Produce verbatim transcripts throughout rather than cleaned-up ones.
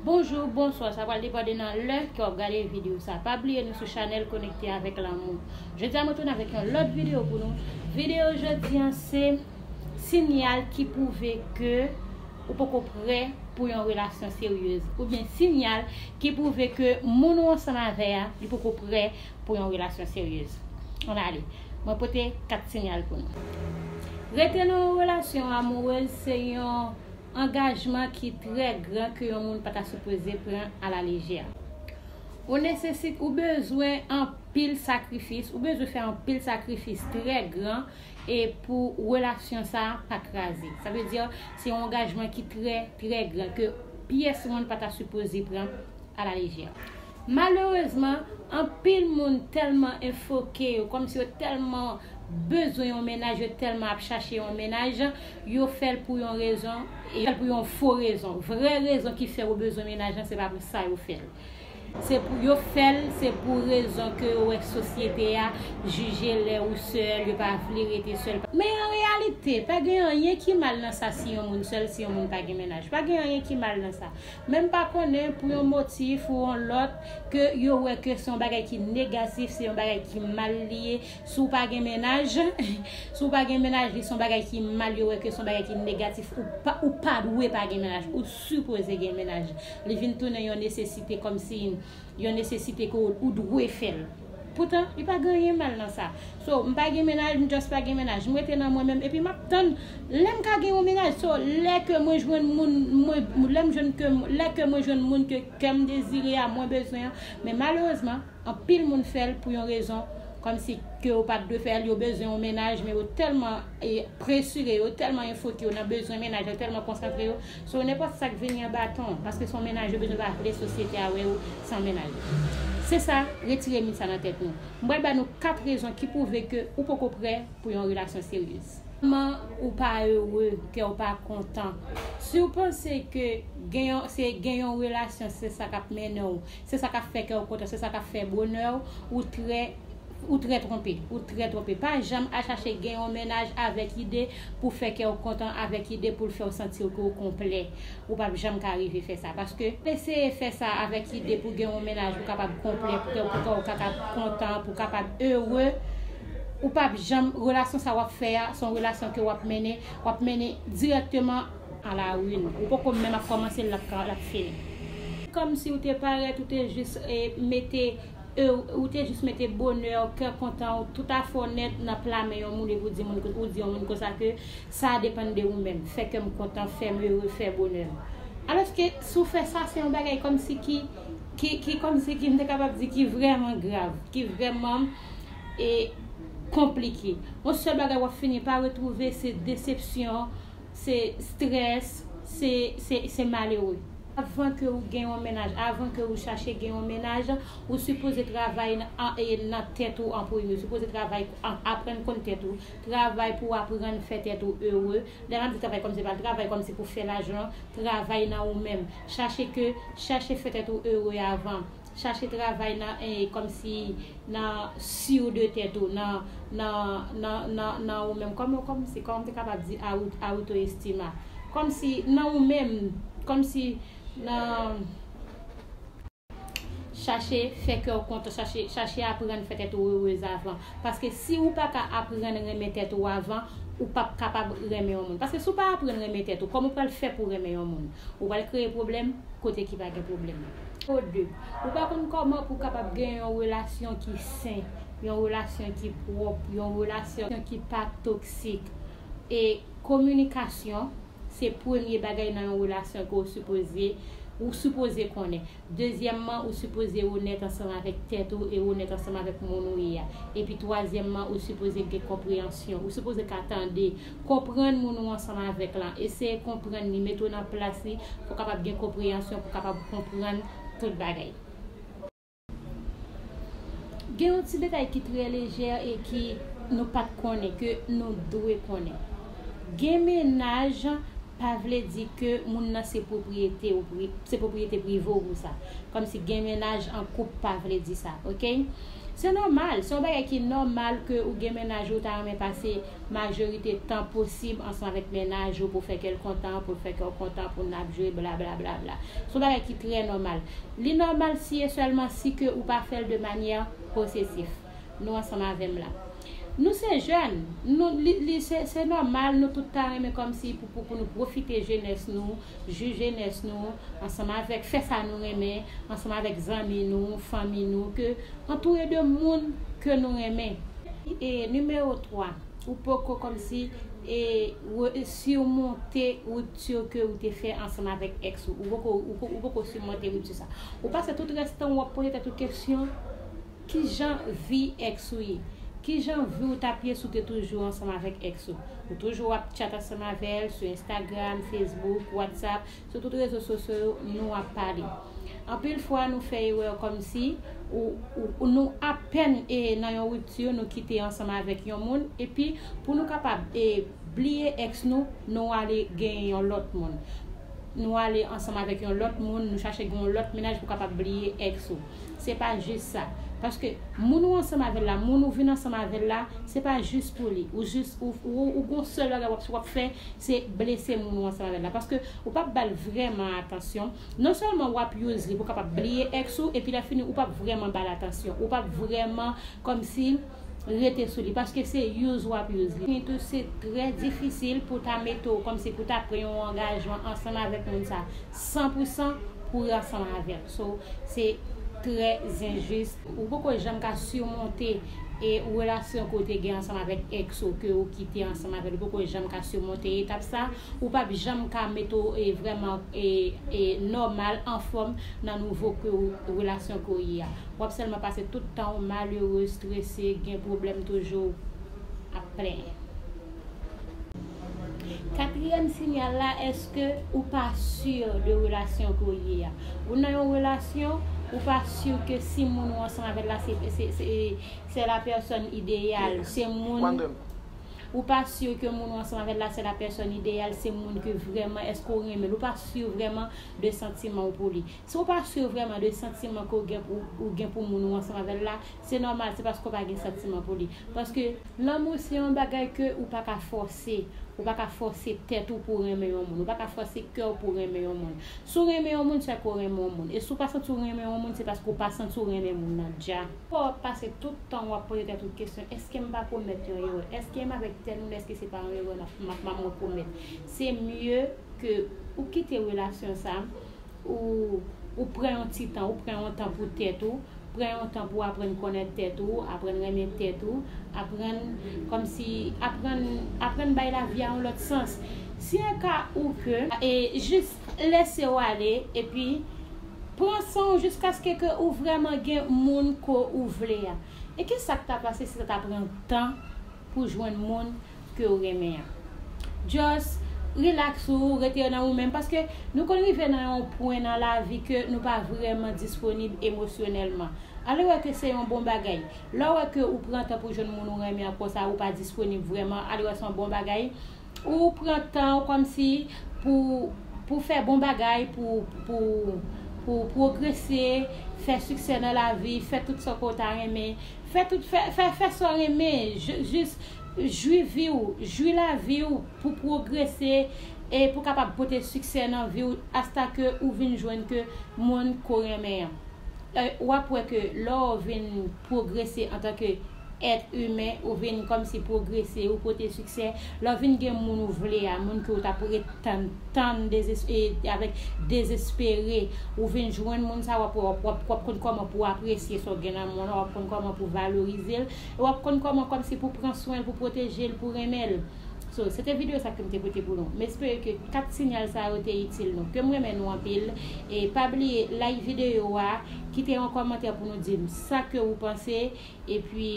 Bonjou, bonswa, sa pral depande nan lè ke w ap gade videyo sa. Pa bliye nou sou chanèl Konekte avèk Lanmou. Jodi a mwen tounen avèk yon lòt videyo pou nou. Videyo jodi an se sinyal ki pwouve ke ou poko prè pou yon relasyon seryez. Oubyen sinyal ki pwouve ke moun ou ansanm avè a, li poko prè pou yon relasyon seryez. Ann ale. Mwen pote kat sinyal pou nou. Rete nan yon relasyon amourez se yon angajman ki trè gran ke yon moun pa ta sipoze pran alalejè. Ou nesesit, ou bezwen anpil sakrifis, ou bezwen fè anpil sakrifis trè gran e pou relasyon sa a pa kraze. Sa vle di, se yon angajman ki trè, trè gran ke pyès moun pa ta sipoze pran alalejè. Malerezman, anpil moun tèlman enfoke yo, kòmsi yo tèlman bezwen yon mennaj, yo tèlman ap chache yon mennaj, yo fè l pou yon rezon, yo fè l pou yon fo rezon. Vrè rezon ki fè yo bezwen mennaj lan, se pa pou sa yo fè l. Se pou yo fè l, se pou rezon ke yo wè sosyete a jije lè ou sèl, yo pa vle rete sèl. Men an reyalite, pa gen anyen ki mal nan sa si yon moun sèl, si yon moun pa gen mennaj. Pa gen anyen ki mal nan sa. Men m pa konnen pou yon motif ou yon lòt ke yo wè ke se yon bagay ki negatif, se yon bagay ki mal li ye. Si w pa gen mennaj, si w pa gen mennaj, li se yon bagay ki mal, yo wè ke se yon bagay ki negatif. Ou pa, ou pa dwe pa gen mennaj. Ou sipoze gen mennaj. Li vin tounen yon nesesite kòmsi yon nesesite ke ou, ou dwe fè l. Poutan, li pa gen anyen mal nan sa. So, m pa gen mennaj, m just pa gen mennaj. M rete nan mwen menm, epi m ap tann lè m ka gen yon mennaj. So, lè ke mwen jwenn moun, mwen, lè m jwenn ke, lè ke mwen jwenn moun ke kè m dezire a, mwen bezwen an. Men malerezman, anpil moun fè l pou yon rezon, kòmsi ke yo pa t dwe fè l, yo bezwen yon mennaj, men yo tèlman e, presire, yo tèlman enfoke, yo nan bezwen mennaj, yo tèlman konsantre yo. So, nenpòt sa k vini an baton, paske se yon mennaj, yo bezwen pa vle sosyete a wè yo san mennaj. Se sa, retire mit sa nan tèt nou. M pral ba nou kat rezon ki pwouve ke ou poko prè pou yon relasyon seryez. Kòman ou pa ere, kè w pa kontan. Si w panse ke gen yon, se gen yon relasyon, se sa k ap mennen w, se sa k ap fè kè w kontan, se sa k ap fè bonè w, ou trè ou trè twonpe, ou trè twonpe. Pa janm al chache gen yon mennaj avèk ide pou fè kè w kontan, avèk ide pou l fè w santi w ke w konplè. Ou p ap janm ka rive fè sa. Paske eseye fè sa avèk ide pou gen yon mennaj pou kapab konplè, pou kè, pou kè w kapab kontan, pou kapab ere. Ou p ap janm, relasyon sa w ap fè a, se yon relasyon ke w ap mennen, w ap mennen dirèkteman a la ruine. Ou poko menm ap kòmanse l, l ap ka, l ap fini. Kòmsi ou te parèt, ou te jis, e, mete e, ou te jis mete bonè, kè kontan, ou tout afè w nèt nan pla men yon moun, epi ou di moun, ou di yon moun konsa ke sa depann de ou menm. Fè kè m kontan, fè m ere, fè bonè m. Alòske, si w fè sa, se yon bagay kòmsi ki, ki, ki kòmsi ki, m te kapab di, ki vrèman grav, ki vrèman, e, konplike. Yon sèl bagay w ap fini pa retwouve, se desepsyon, se strès, se, se, se malere. Avan ke ou gen yon mennaj, avan ke ou chache gen yon mennaj, ou sipoze travay nan, an, e, nan tèt ou an premye. Ou sipoze travay, an, aprann konn tèt ou. Travay pou w aprann fè tèt ou ere. Lè m ap di travay kòmsi, pa travay kòmsi pou fè lajan, travay nan ou menm. Chache ke, chache fè tèt ou ere avan. Chache travay nan, e, kòmsi nan sur de tèt ou, nan, nan, nan, nan, nan ou menm. Kòman, kòmsi, kòman m te kapab di, a ou, a ou to estima. Kòmsi nan ou menm, kòmsi nan, chache fè kè w kontan, chache, chache aprann fè tèt ou erez avan. Paske si ou pa ka aprann renmen tèt ou avan, ou p ap kapab renmen yon moun. Paske si w pa aprann renmen tèt ou, kòman w pral fè pou renmen yon moun? Ou pral kreye pwoblèm kote ki pa gen pwoblèm. Nimewo de, ou pa konn kòman pou w kapab gen yon relasyon ki sen, yon relasyon ki pwòp, yon relasyon ki pa toksik. E kominikasyon, se premye bagay nan yon relasyon ke w sipoze, ou sipoze konnen. Dezyèmman, ou sipoze onèt ansanm avèk tèt ou e onèt ansanm avèk moun ou ye a. Epi twazyèmman, ou sipoze gen konpreyansyon. Ou sipoze ka tande, konprann moun ou ansanm avèk lan. Eseye konprann li, mete w nan plas li, pou w kapab gen konpreyansyon, pou w kapab konprann tout bagay. Gen yon ti detay ki trè lejè e ki nou pa t konnen, ke nou dwe konnen. Gen mennaj pa vle di ke moun nan se pwopriyete ou pri-, se pwopriyete prive w pou sa. Kòmsi gen mennaj an koup pa vle di sa, oke? Se nòmal, se yon bagay ki nòmal ke ou gen mennaj ou ta renmen pase majorite tan posib ansanm avèk mennaj ou pou fè kè l kontan, pou fè kè w kontan, pou n ap jwe, bla bla bla bla. Se yon bagay ki trè nòmal. Li nòmal si e sèlman si ke ou pa fè l de manyè posesif. Nou ansanm avè m la. Nou se jèn, nou, li, li, se, se nòmal, nou tout ta renmen kòmsi pou, pou, pou nou pwofite jenès nou, jwi jenès nou, ansanm avèk fè sa nou renmen, ansanm avèk zanmi nou, fanmi nou, ke antoure de moun ke nou renmen. E nimewo twa, ou poko kòmsi e re- simonte ripti ke ou te fè ansanm avèk ex ou. Ou poko, ou, poko- ou poko simonte ripti sa. Ou pase tout rès tan w ap poze tèt ou kesyon, ki jan vi ex ou ye? Ki jan vi w t ap ye si w te toujou ansanm avèk ex ou? Ou toujou ap chat ansanm avè l sou Instagram, Facebook, WhatsApp, sou tout rezo sosyo yo, nou ap pale. Anpil fwa, nou fè erè kòmsi ou, ou, ou- nou apèn e nan yon ripti, nou kite ansanm avèk yon moun, epi pou nou kapab e bliye ex nou, nou ale gen yon lòt moun. Nou ale ansanm avèk yon lòt moun, nou chache gen yon lòt mennaj pou kapab bliye ex ou. Se pa jis sa. Paske moun ou ansanm avè l la, moun ou vin ansanm avè l la, se pa jis pou li. Ou jis, ou, ou, ou gon sèl bagay w ap, w ap fè, se blese moun ou ansanm avè l la. Paske ou p ap ba l vrèman atansyon. Non sèlman w ap use li pou kapab bliye ex ou, epi lè fini, ou p ap vrèman ba l atansyon. Ou p ap vrèman kòmsi rete sou li, paske se use w ap use li. Epi tou, se trè difisil pou ta mete w kòmsi pou ta pran yon angajman ansanm avèk moun sa san pou san pou w ansanm avè l. So, se trè enjis. Ou poko janm ka simonte e relasyon ke w te gen ansanm avèk ex ou, ke ou kite ansanm avè l, ou poko janm ka simonte etap sa. Ou p ap janm ka mete w e vrèman e, e nòmal, anfòm nan nouvo ke w, relasyon ke w ye a. W ap sèlman pase tout tan w malere, strese, gen pwoblèm toujou, ap plenyen. Katriyèm sinyal la, èske ou pa si de relasyon ke w ye a? Ou nan yon relasyon, ou pa si ke si moun ou ansanm avè l la, se, se, se, se la pèsòn ideyal, se moun, ou pa si ke moun ou ansanm avè l la, se la pèsòn ideyal, se moun ke vrèman, èske w renmen l? Ou pa si vrèman de santiman w pou li. Si w pa si vrèman de santiman ke w gen pou, ou gen pou moun ou ansanm avè l la, se nòmal, se paske w pa gen santiman pou li. Paske lanmou se yon bagay ke ou pa ka fòse. Ou pa ka fòse tèt ou pou renmen yon moun. Ou pa ka fòse kè w pou renmen yon moun. Si w renmen yon moun, se ke w renmen yon moun. E si w pa santi w renmen yon moun, se paske w pa santi w renmen moun nan dja. Fò w ap pase tout tan w ap poze tèt ou kesyon, èske m pa komèt yon erè? Èske m avèk tèl moun, èske se pa yon erè m ap, m ap, m ap mwen komèt? Se mye ke ou kite relasyon sa, ou, ou pran yon ti tan, ou pran yon tan pou tèt ou, pran yon tan pou aprann konnèt tèt ou, aprann renmen tèt ou, aprann kòmsi, aprann, aprann bay lavi a yon lòt sans. Si an ka ou ke, e jis lese w ale, epi pran san w jiskaske ke ou vrèman gen moun ke ou vle a. E ki sa k ta pase si sa ta pran tan pou jwenn moun ke w renmen an? Just relax ou, rete nan ou menm, paske nou konn rive nan yon pwen nan lavi ke nou pa vrèman disponib emosyonèlman. Alewè ke se yon bon bagay. Lè w wè ke ou pran tan pou jwenn moun ou renmen an konsa, ou pa disponib vrèman, alewè se yon bon bagay. Ou pran tan w kòmsi pou, pou fè bon bagay, pou, pou, pou pwogrese, fè siksè nan lavi, fè tout sa ke w ta renmen, fè tout, fè, fè, fè sa w renmen, ju- jis jwi vi w, jwi lavi w pou pwogrese e pou kapab pote siksè nan vi w, asta ke ou vin jwenn ke moun ke w renmen an. E, w ap wè ke lè w vin pwogrese antanke èt imen, ou vin kòmsi pwogrese, ou pote siksè, lè w vin gen moun ou vle a, moun ke w t ap ret tann, tann dezes- e, avèk dezespere, ou vin jwenn moun sa, w ap, w ap, w ap, w ap konn kòman pou w apresye sa w gen nan moun nan, w ap konn kòman pou w valorize l, e w ap konn kòman kòmsi pou w pran swen l, pou w pwoteje l, pou w renmen l. So, se te videyo sa ke m te pote pou nou. M espere ke kat sinyal sa yo te itil nou, ke m renmen nou anpil. E pa bliye like videyo a, kite yon kòmantè pou nou di m sa ke ou panse, epi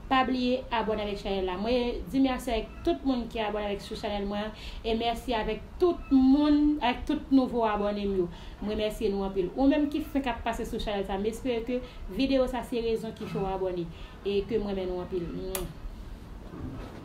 pa bliye abòne avèk chanèl la. Mwen di mèsi avèk tout moun ki abòne avèk sou chanèl mwen an, e mèsi avèk tout moun, avèk tout nouvo abòne m yo. M remèsye nou anpil. Ou menm ki fenk ap pase sou chanèl sa, m espere ke videyo sa se rezon ki fè w abòne, e ke m renmen nou anpil. Mwah.